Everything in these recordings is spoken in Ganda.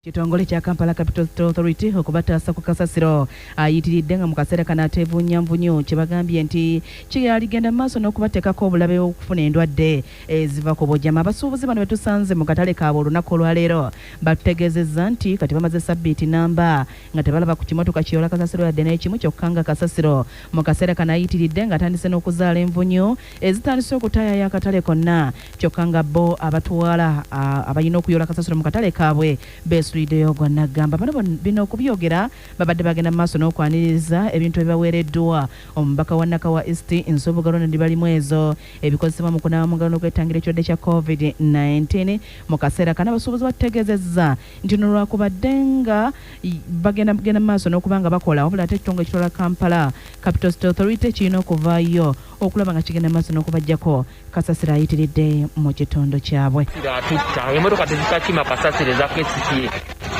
Kitongole kya Kampala Capital City Authority okubataasa ku kasasiro ayitiridde nga mu kaseera kano ateevuunya nvunyu kye bagambye nti kyaligenda mu maaso n'okubateekako obulabe okufuna endwadde eziva ku bujama. Abasuubuzi bano be tusanze mu katale kaabwe olunaku olwaleero batutegeezezza nti kati bamaze ssabbiiti namba nga tebalaba ku kimotoka kiyoola kasasiro yadde n'ekimu, kyokka nga kasasiro mu kaseera kano ayitiridde ng'atandise n'okuzaala envunyu ezitandise okutaayaaya akatale konna, kyokka nga bo abatwala abalina okuyoola kasasiro mu katale kaabwe beesuliddeyo gwa naggamba. Bano bino okubyogera babadde bagenda mu maaso n'okwaniriza ebintu ebibaweereddwa omubaka wa Nakawa East Nsubuga Ronald Balimwezo ebikozesebwa mu kunaaba mu ngalo n'okwetangira ekirwadde kya COVID-19. Mu kaseera kano abasuubuzi batutegeezezza nti no lwakubadde nga bagenda genda mu maaso n'okuba nga bakola, wabula ate ekitongole ekitwala Kampala Capital City Authority kirina okuvaayo okulaba nga kigenda mu maaso n'okubaggyako kasasiro ayitiridde mu kitundu kyabwe. Atutta emotoka tezikyakima kasasiro eza KCCA.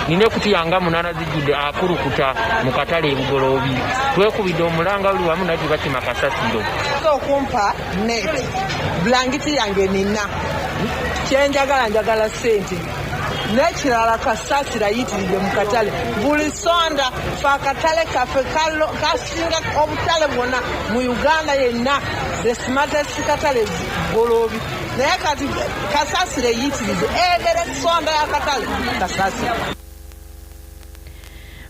Nina ekutiya nga 8 zijjudde akulukuta mu katale e Bugoloobi. Twekubidde omulanga buli wamu naye tebakima kasasiro. Okumpa net bulangiti yange nina, kyenjagala njagala ssente. N'ekirala kasasiro ayitiridde mu katale buli sonda. Fe akatale kaffe kasinga obutale bwonna mu Uganda yenna, the smartest katale Bugoloobi, naye kati kasasiro eyitiridde ebere sonda y'akatale kasasiro.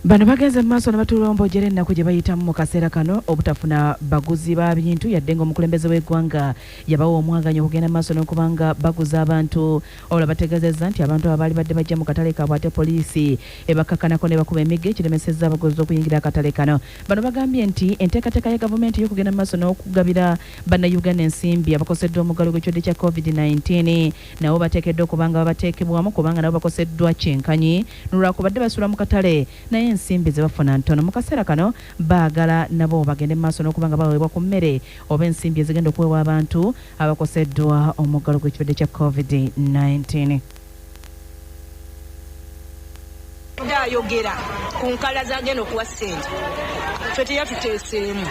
Bano bagenze mu maaso ne batulombojera ennaku gye bayitamu mu kaseera kano obutafuna baguzi ba bintu, yadde ng'omukulembeze w'eggwanga yabawa omwaganya okugenda mu maaso n'okuba nga baguza abantu. Olwo bategeezezza nti abantu abo baali badde bajja mu katale kaabwe, ate poliisi ebakakkanako ne bakuba emiggo ekiremesezza abaguzi okuyingira akatale kano. Bano bagambye nti enteekateeka ya gavumenti ey'okugenda mu maaso n'okugabira bannayuganda ensimbi abakoseddwa omuggalo gw'ekirwadde kya COVID-19 nabo bateekeddwa okuba nga babateekebwamu, kubanga nabo bakoseddwa kyenkanyi nolwakubadde basula mu katale naye ensimbi ze bafuna ntono. Mu kaseera kano baagala nabo bagende mu maaso n'okuba nga baweebwa ku mmere oba ensimbi ezigenda okuweebwa abantu abakoseddwa omuggalo gw'ekirwadde kya COVID-19. Ayogera ku nkala zagenda okuwa ssente, ffe teyatuteeseemu,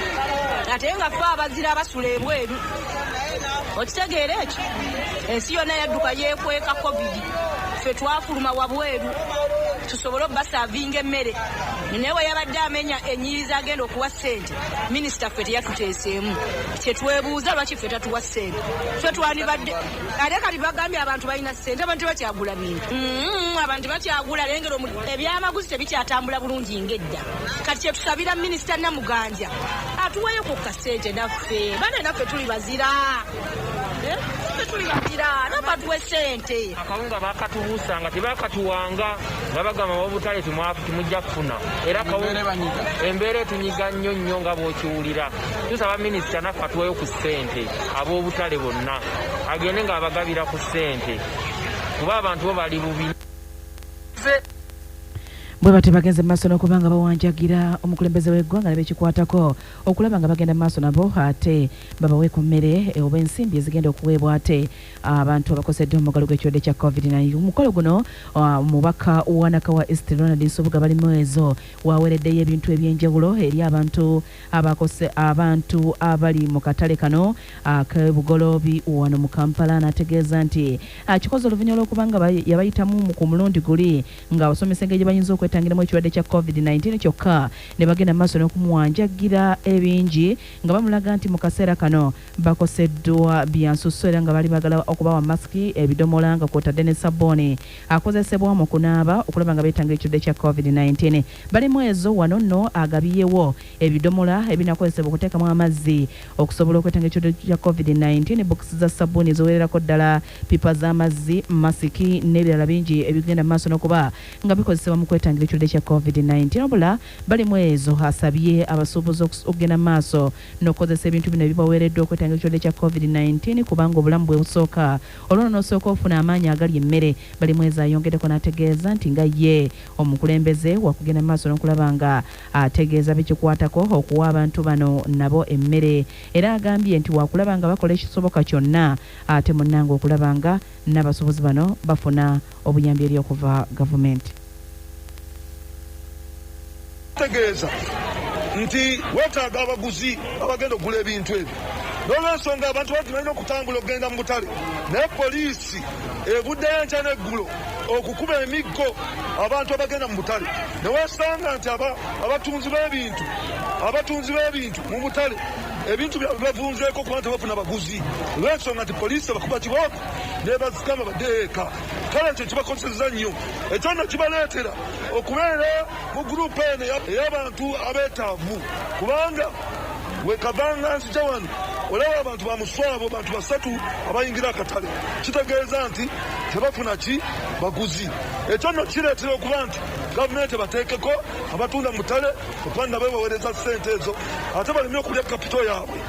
ate nga ffe abazira abasula ebweru. Okitegeera ekyo? Ensi yonna yadduka yeekweka COVID, ffe twafuluma wabweru tusobole obasaavinga emmere, naye we yabadde amenya ennyiriri zagenda okuwa ssente, minisita ffe teyatuteeseemu. Kyetwebuuza, lwaki ffe tatuwa ssente? Ffe twandibadde, ate kati bagambye abantu balina ssente, abantu tebakyagula bintu. Abantu tebakyagula, lengera ebyamaguzi tebikyatambula bulungi ng'edda. Kati kyetusabira minisita Namuganja atuweeyo ku kasente naffe, bane naffe tuli bazira. Ffe tuli bazira, naffe atuwe ssente. Akawunga bakatubuusanga, tebakatuwanga nga bagamba obutale temujja kufuna. Era embeera etunyiga nnyo nnyo nga bw'okiwulira. Tusaba minisita naffe atuweeyo ku ssente, ab'obutale bonna agende ng'abagabira ku ssente, kuba abantu bo bali bubi. Bwe batyo bagenze mu maaso n'okuba nga bawanjagira omukulembeze w'eggwanga ne bekikwatako okulaba nga bagenda mu maaso nabo ate babawe ku mmere oba ensimbi ezigenda okuweebwa ate abantu abakoseddwa omuggalo gw'ekirwadde kya COVID-19. Omukolo guno, omubaka wa Nakawa East Ronald Nsubuga Balimwezo waweereddeyo ebintu ebyenjawulo eri abantu abakose, abantu abali mu katale kano ak'e Bugoloobi wano mu Kampala, n'ategeeza nti akikoze oluvannyuma lw'okuba nga yabayitamu ku mulundi guli ng'abasomesa engeri gye bayinza okwetangiramu ekirwadde kya COVID-19, kyokka ne bagenda mu maaso n'okumuwanjagira ebingi nga bamulaga nti mu kaseera kano bakoseddwa byansusso, era nga baali baagala okubawa masiki, ebidomola nga kw'otadde ne sabbuuni akozesebwa mu kunaaba okulaba nga beetangira ekirwadde kya COVID-19. Balimwezo wano nno agabiyewo ebidomola ebinakozesebwa okuteekamu amazzi okusobola okwetangira ekirwadde kya COVID-19, bokisi za sabbuuni eziwererako ddala, pipa z'amazzi, masiki n'ebirala bingi ebigenda mu maaso n'okuba nga bikozesebwa mu kwetangira ekirwadde kya COVID-19. Wabula Balimwezo asabye abasuubuzi okugenda mu maaso n'okukozesa ebintu bino ebibaweereddwa okwetangira ekirwadde kya COVID-19, kubanga obulamu bwe busooka, olwo n'osooka ofuna amaanyi agali emmere. Balimwezo ayongeddeko n'ategeeza nti nga ye omukulembeze wakugenda mu maaso n'okulaba nga ategeeza bikikwatako okuwa abantu bano nabo emmere, era agambye nti wakulaba nga bakola ekisoboka kyonna ate munnange okulaba nga n'abasuubuzi bano bafuna obuyambi eri okuva gavumenti. Tegeeza nti weetaaga abaguzi abagenda okugula ebintu ebyo, n'olwensonga abantu bangi balina okutambula okugenda mu butale, naye poliisi evuddeyo enkya n'eggulo. okukuba emiggo abantu abagenda mu butale, ne weesanga nti abatunzi b'ebintu abatunzi b'ebintu mu butale ebintu byabwe bavunzeeko kuba tebafuna baguzi olw'ensonga nti poliisi abakuba kibooko nebazikama baddeyo eka. Kale ekyo kibakosezza nnyo. Ekyo nno kibaleetera okubeera mu gurupu eno ey'abantu abeetaavu, kubanga wekavanga nzija wano olaba abantu ba muswabo, bantu basatu abayingira akatale, kitegeeza nti tebafuna ki baguzi. Ekyo nno kireetera okuba nti gavumenti bateekeko abatunda mu butale okuba nabo baweereza ssente ezo ate baleme okulya kapito yaabwe.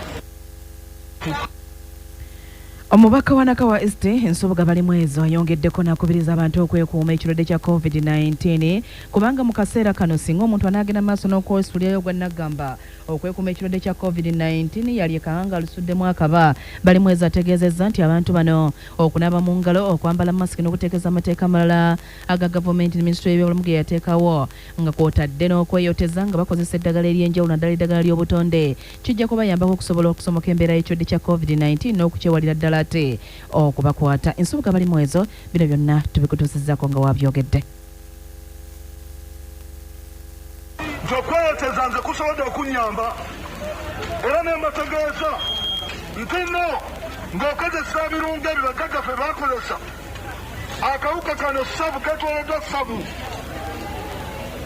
Omubaka wa Nakawa East Nsubuga Balimwezo ayongeddeko n'akubiriza abantu okwekuuma ekirwadde kya COVID-19, kubanga mu kaseera kano singa omuntu anaagenda maaso n'okwesuulirayo gwa naggamba okwekuuma ekirwadde kya COVID-19 yali ekanga alusuddemu akaba. Balimwezo ategeezezza nti abantu bano okunaaba mu ngalo, okwambala masiki n'okuteekeza amateeka amalala aga gavumenti ne minisitule y'ebyobulamu ge yateekawo, nga kw'otadde n'okweyoteza nga bakozesa eddagala ery'enjawulo naddala eddagala ly'obutonde, kijja kubayambako okusobola okusomoka embeera y'ekirwadde kya COVID-19 n'okukyewalira ddala ate okubakwata. Ensubuga Balimwezo bino byonna tubikutuusizzaako nga wabyogedde. Nti okweyoteza nze kusobodde okunnyamba, era ne mbategeeza nti nno ng'okozesa ebirungo ebyo bajjajjaffe baakozesa, akawuka kano ssabu keetooloddwa ssabu,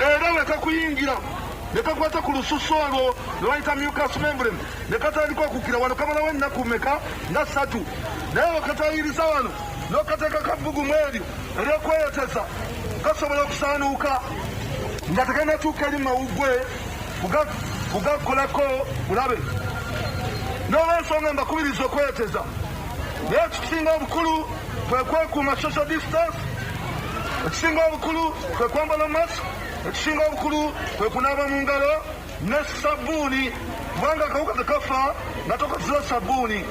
era bwe kakuyingira ne kakwata ku lususu olwo lwe bayita mucous membrane ne katandika okukira wano, kamalawo ennaku meka nga 3, naye bwekatayiriza wano n'okateeka kabbugumu eryo ery'okweyoteza kasobola okusaanuuka nga tekanatuuka eri mawuggwe kugakolako bulabe. N'olwensonga mbakubiriza okweyoteza, naye ekisinga obukulu kwe kwekuuma social distance, ekisinga obukulu kwe kwambala mask, ekisinga obukulu kwe kunaaba mu ngalo ne sabbuuni, kubanga akawuka tekafa nga tokozesa sabbuuni.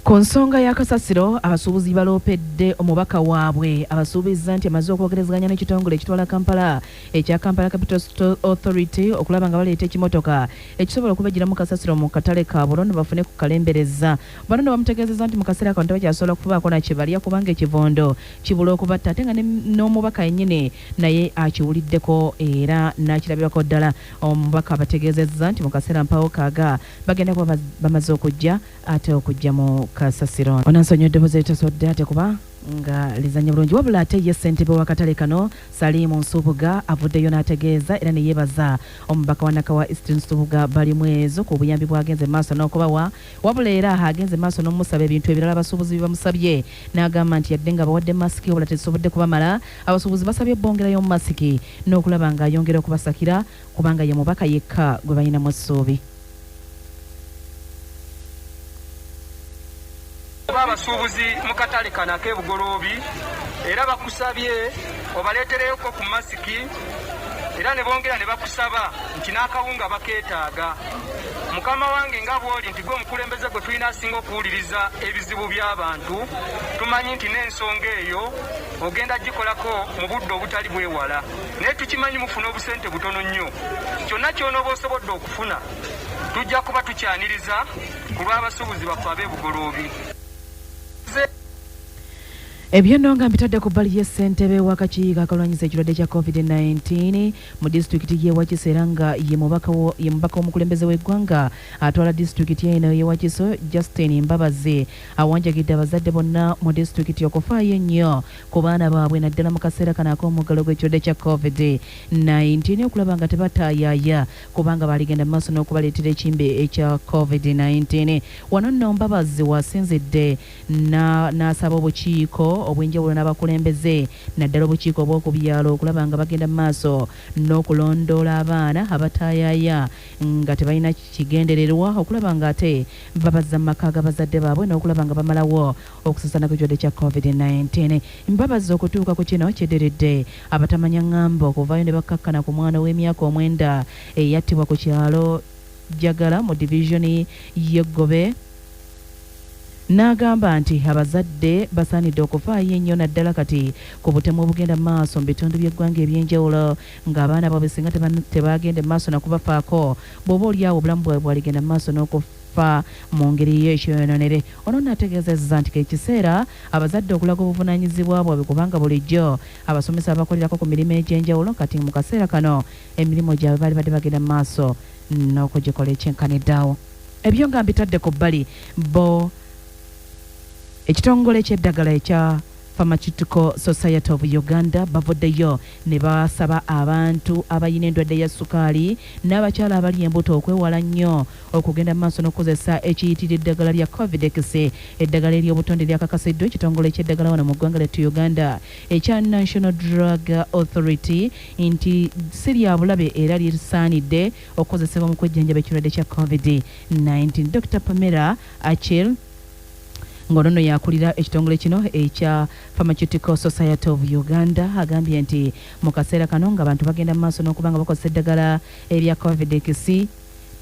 Ku nsonga ya kasasiro, abasuubuzi baloopedde omubaka waabwe abasuubizza nti amaze okwogerezeganya n'ekitongole ekitwala Kampala ekya Kampala Capital Authority okulaba nga baleeta ekimotoka ekisobola okubajjiramu kasasiro mu katale ka Bulono bafune ku kalembereza. Bano nno bamutegeezezza nti mu kaseera kano tebakyasobola kubaako na kye balya kubanga ekivondo kibula okubatta, ate nga n'omubaka yennyini naye akiwuliddeko era n'akirabirako ddala. Omubaka abategeezezza nti mu kaseera mpawo kaaga bagenda kuba bamaze okujja ate okujja mu kasasiro. Onansonyiwa eddoboozi eritasodde ate kuba nga lizannya bulungi. Wabula ate ye ssentebe w'akatale kano Salimu Nsubuga avuddeyo n'ategeeza era ne yeebaza omubaka wa Nakawa East Nsubuga Balimwezo ku buyambi bw'agenze maaso n'okubawa. Wabula era agenze maaso n'omusaba ebintu ebirala abasuubuzi bye bamusabye, n'agamba nti yadde nga bawadde masiki wabula tezisobodde kubamala, abasuubuzi basabye bongerayo masiki n'okulaba ng'ayongera okubasakira kubanga ye mubaka yekka gwe balinamu essuubi. Abasuubuzi mu katale kano ak'e Bugoloobi era bakusabye obaleetereyoko ku masiki, era ne bongera ne bakusaba nti n'akawunga bakeetaaga. Mukama wange, nga bw'oli nti gwe omukulembeze gwe tulina asinga okuwuliriza ebizibu by'abantu, tumanyi nti n'ensonga eyo ogenda gikolako mu budde obutali bwewala, naye tukimanyi mufuna obusente butono nnyo. Kyonna ky'onooba osobodde okufuna tujja kuba tukyaniriza ku lw'abasuubuzi baffe ab'e Bugoloobi. Ebyo nno nga mbitadde ku bbali, ye ssentebe w'akakiiko akalwanyisa ekirwadde kya COVID-19 mu disitulikiti y'e Wakiso era nga ye mubaka w'omukulembeze w'eggwanga atwala disitulikiti eno y'e Wakiso, Justin Mbabazi, awanjagidde abazadde bonna mu disitulikiti okufaayo ennyo ku baana baabwe naddala mu kaseera kano ak'omuggalo gw'ekirwadde kya COVID-19 okulaba nga tebataayaaya kubanga baligenda mu maaso n'okubaleetera ekimbe ekya COVID-19. Wano nno Mbabazi wasinzidde n'asaba obukiiko obw'enjawulo n'abakulembeze naddala obukiiko obw'oku byalo okulaba nga bagenda mu maaso n'okulondoola abaana abataayaaya nga tebalina kigendererwa, okulaba nga ate babazza mu maka g'abazadde baabwe n'okulaba nga bamalawo okusaasaana kw'ekirwadde kya COVID-19. Mbabazi okutuuka ku kino kiddiridde abatamanya ŋŋambo okuvaayo ne bakkakkana ku mwana ow'emyaka 9 eyattibwa ku kyalo Jagala mu divizoni y'Eggobe, n'agamba nti abazadde basaanidde okufaayo ennyo naddala kati ku butemu obugenda mu maaso mu bitundu by'eggwanga eby'enjawulo, ng'abaana baabwe singa tebagende mu maaso na kubafaako, bw'oba oli awo obulamu bwabwe bwaligenda mu maaso n'okufa. bafa mu ngeri y'ekyononere. Ono n'ategeezezza nti kekiseera abazadde okulaga obuvunaanyizibwa bwabwe kubanga bulijjo abasomesa abakolerako ku mirimu egy'enjawulo kati mu kaseera kano emirimu gyabwe baali badde bagenda mu maaso n'okugikola ekyenkaniddeawo. Ebyo nga mbitadde ku bbali, bo ekitongole ky'eddagala ekya Pharmaceutical Society of Uganda bavuddeyo ne basaba abantu abalina endwadde ya sukaali n'abakyala abali embuto okwewala nnyo okugenda mu maaso n'okukozesa ekiyitira eddagala lya Covidex, eddagala ery'obutonde lyakakasiddwa ekitongole ky'eddagala wano mu ggwanga lyattu Uganda ekya National Drug Authority nti si lya bulabe era lisaanidde okukozesebwa mu kwejjanjaba ekirwadde kya COVID-19. Dr Pamela Achille, ng'ono nno yakulira ekitongole kino ekya Pharmaceutical Society of Uganda, agambye nti mu kaseera kano ng'abantu bagenda mu maaso n'okuba nga bakozesa eddagala erya Covidex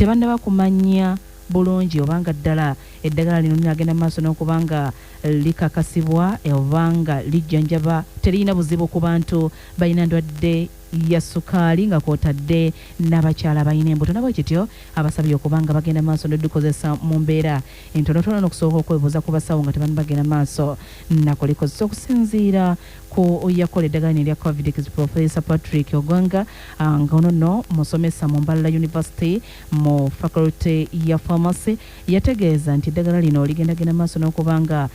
tebannaba kumanya bulungi obanga ddala eddagala lino linagenda mu maaso n'okuba nga likakasibwa oba nga lijjanjaba teririna buzibu ku bantu balina ndwadde ya sukaali nga kw'otadde n'abakyala abalina embuto. Nabwe kityo abasabye okuba nga bagenda maaso n'okulikozesa mu mbeera entonotono n'okusooka okwebuuza ku basawo nga tebannabagenda maaso nakulikozesa. Okusinziira ku yakola eddagala lino erya Covidex, Professor Patrick Ogwanga, nga ono nno musomesa mu Mbarara University mu faculty ya pharmacy, yategeeza nti eddagala lino ligendagenda maaso n'okuba nga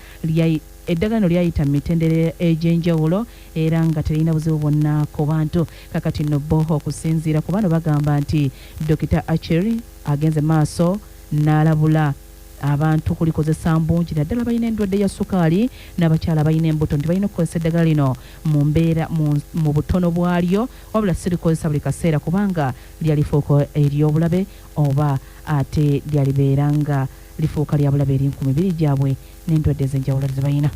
eddagala lino lyayita mu mitendera egy'enjawulo era nga terina buzibu bwonna ku bantu. Kakati nno bo okusinziira ku bano bagamba nti Dr Acheri agenze maaso n'alabula abantu kulikozesa mbungi, naddala balina endwadde ya sukaali n'abakyala balina embuto, nti balina okukozesa eddagala lino mu mbeera mu butono bwalyo, wabula si likozesa buli kaseera kubanga lyalifuuka ery'obulabe oba ate lyalibeera nga lifuuka lya bulabe eri ku mibiri gyabwe n'endwadde ez'enjawulo ze balina.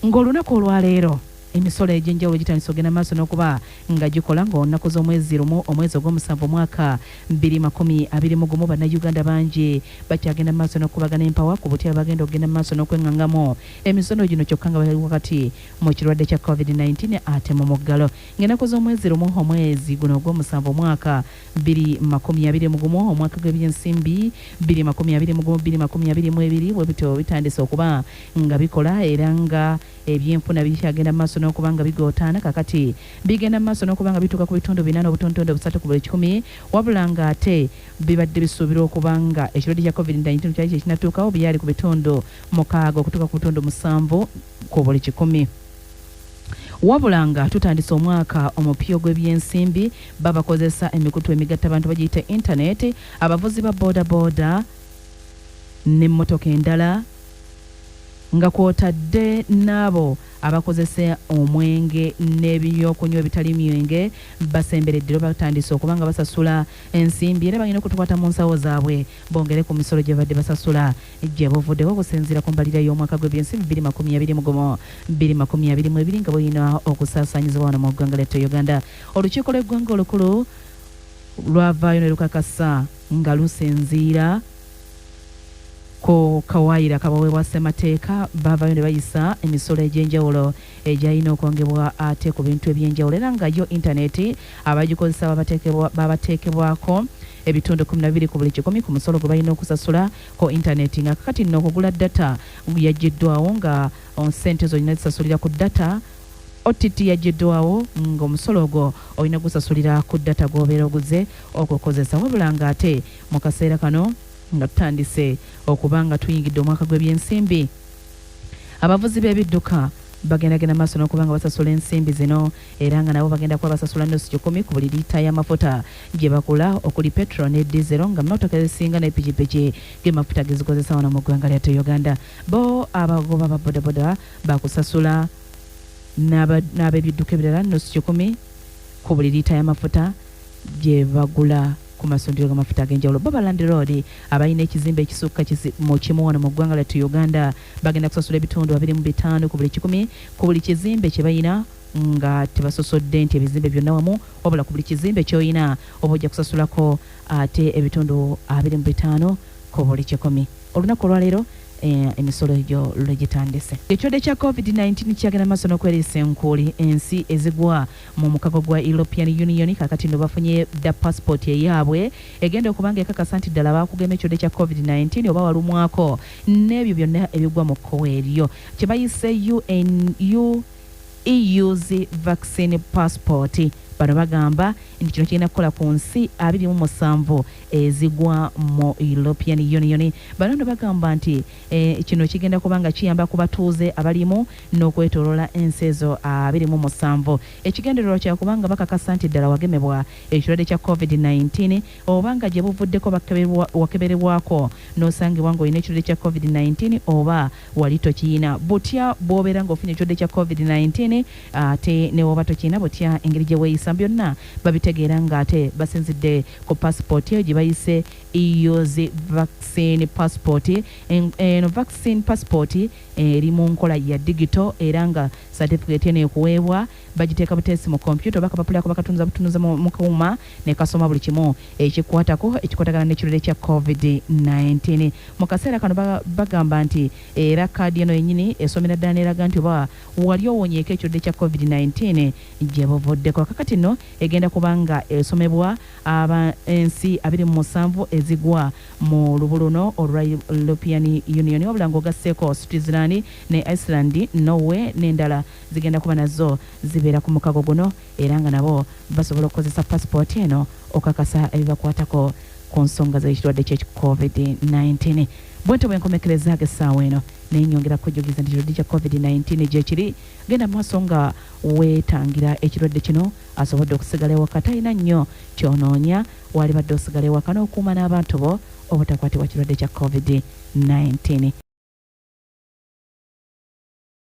Ng'olunaku olwaleero emisolo egy'enjawulo gitandise okugenda maaso n'okuba nga gikola, ng'olunaku z'omwezi 1 omwezi ogw'omusanvu omwaka 2021, bannayuganda bangi bakyagenda maaso n'okubagana empawa ku butya bagenda okugenda maaso n'okweŋŋangamu emisono gino, kyokka nga bali wakati mu kirwadde kya COVID-19 ate mu muggalo. Ng'ennaku z'omwezi 1 omwezi guno ogw'omusanvu omwaka 2021, omwaka gw'ebyensimbi 2021 2022 bwe bityo bitandise okuba nga bikola era nga ebyenfuna bikyagenda maaso n'okuba nga bigootaana. Kakati bigenda maaso n'okuba nga bituuka ku bitundu 4.3 ku buli kikumi, wabula ng'ate bibadde bisuubirwa okuba nga ekirwadde kya COVID-19 kyali kyekinatuukawo byali ku bitundu 6 okutuuka ku bitundu 7 ku buli kikumi. Wabula nga tutandise omwaka omupya ogw'ebyensimbi, babakozesa emikutu emigatta abantu bagiyita internet, abavuzi ba boda boda n'emmotoka endala nga kwotadde n'abo abakozesa omwenge n'ebyokunywa ebitali myenge basemberedde era batandise okuba nga basasula ensimbi era balina okutukwata mu nsawo zaabwe bongere ku misolo gye babadde basasula gye buvuddewo, okusinziira ku mbalirira y'omwaka gw'ebyensimbi 2021 2022 nga bulina okusaasaanyizibwa wano mu ggwanga lyattu Uganda. Olukiiko lw'eggwanga olukulu lwavaayo ne lukakasa nga lusinziira ku kawaayiro akabaweebwa ssemateeka, baavaayo ne bayisa emisolo egy'enjawulo egyalina okwongebwa ate ku bintu ebyenjawulo, era nga yo intaneti abagikozesa babateekebwako ebitundu 12 ku buli kikumi ku musolo gwe balina okusasula ku intaneti. Nga kakati nno okugula data yaggyiddwawo, nga ssente zolina zisasulira ku data. OTT yaggyiddwawo, ng'omusolo ogwo olina gusasulira ku data gw'obeera oguze okukozesa. Wabula ng'ate mu kaseera kano nga tutandise okuba nga tuyingidde omwaka gw'ebyensimbi, abavuzi b'ebidduka bagendagenda maaso n'okuba nga basasula ensimbi zino, era nga nabo bagenda kuba basasula nusu kikumi ku buli liita y'amafuta gye bagula, okuli petrol ne diesel, nga mmotoka ezisinga ne pikipiki ge mafuta gezikozesa wano mu ggwanga lyattu Uganda. Bo abagoba ba bodaboda bakusasula n'ab'ebidduka ebirala nusu kikumi ku buli liita y'amafuta gye bagula ku masundiro g'amafuta ag'enjawulo. Bo ba landlord abalina ekizimbe ekisukka mu kimu wano mu ggwanga lyattu Uganda bagenda kusasula ebitundu 25 ku buli kikumi ku buli kizimbe kye balina, nga tebasosodde nti ebizimbe byonna wamu, wabula ku buli kizimbe ky'olina oba ojja kusasulako ate ebitundu 25 ku buli kikumi. Olunaku olwaleero Emisolo egyo lwe gitandise. Ekirwadde kya COVID-19 kyagenda maaso n'okweriisa enkuuli ensi ezigwa mu mukago gwa European Union. Kakati nno bafunye dda passport eyaabwe egenda okuba nga ekakasa nti ddala baakugema ekirwadde kya COVID-19 oba walumwako n'ebyo byonna ebigwa mu kkowe eryo kye bayise UNU EU's vaccine passport. Bano bagamba nti kino kirina kukola ku nsi 27 ezigwa mu European Union. Bano nno bagamba nti kino kigenda kuba nga kiyamba ku batuuze abalimu n'okwetooloola ensi ezo 27. Ekigendererwa kya kubanga bakakasa nti ddala wagemebwa ekirwadde kya COVID-19 oba nga gye buvuddeko wakeberebwako n'osangibwa ng'olina ekirwadde kya COVID-19 oba wali tokiyina. Butya bw'obeera ng'ofunye ekirwadde kya COVID-19 ate ne woba tokiyina, butya engeri gye weeyisa, byonna babitegeera ng'ate basinzidde ku passport eyo gye bayise EU's vaccine passport. Eno vaccine passport eri mu nkola ya digital, era nga certificate eno ekuweebwa bagiteeka buteesi mu kompyuta oba akapapula ako bakatunza butunuza mu kuuma ne kasoma buli kimu ekikwatako ekikwatagana n'ekirwadde kya COVID-19. Mu kaseera kano bagamba nti era kaadi eno yennyini esomera ddala n'eraga nti oba wali owonyeeko ekirwadde kya COVID-19 gye buvuddeko. Kakati nno egenda kuba nga esomebwa aba ensi 27 ezigwa mu lubu luno olwa European Union, wabula ng'ogasseeko Switzerland ne Iceland, Norway n'endala zigenda kuba nazo zibeera ku mukago guno, era nga nabo basobola okukozesa passport eno okakasa ebibakwatako ku nsonga z'ekirwadde kye COVID-19. Bwentyo bwe nkomekerezaago essaawa eno, naye nyongera kujjukiza nti ekirwadde kya COVID-19 gyekiri, genda mu maaso nga weetangira ekirwadde kino. Asobodde okusigala ewaka talina nnyo kyonoonya, walibadde osigala ewaka n'okuuma n'abantu bo obutakwatibwa kirwadde kya COVID-19.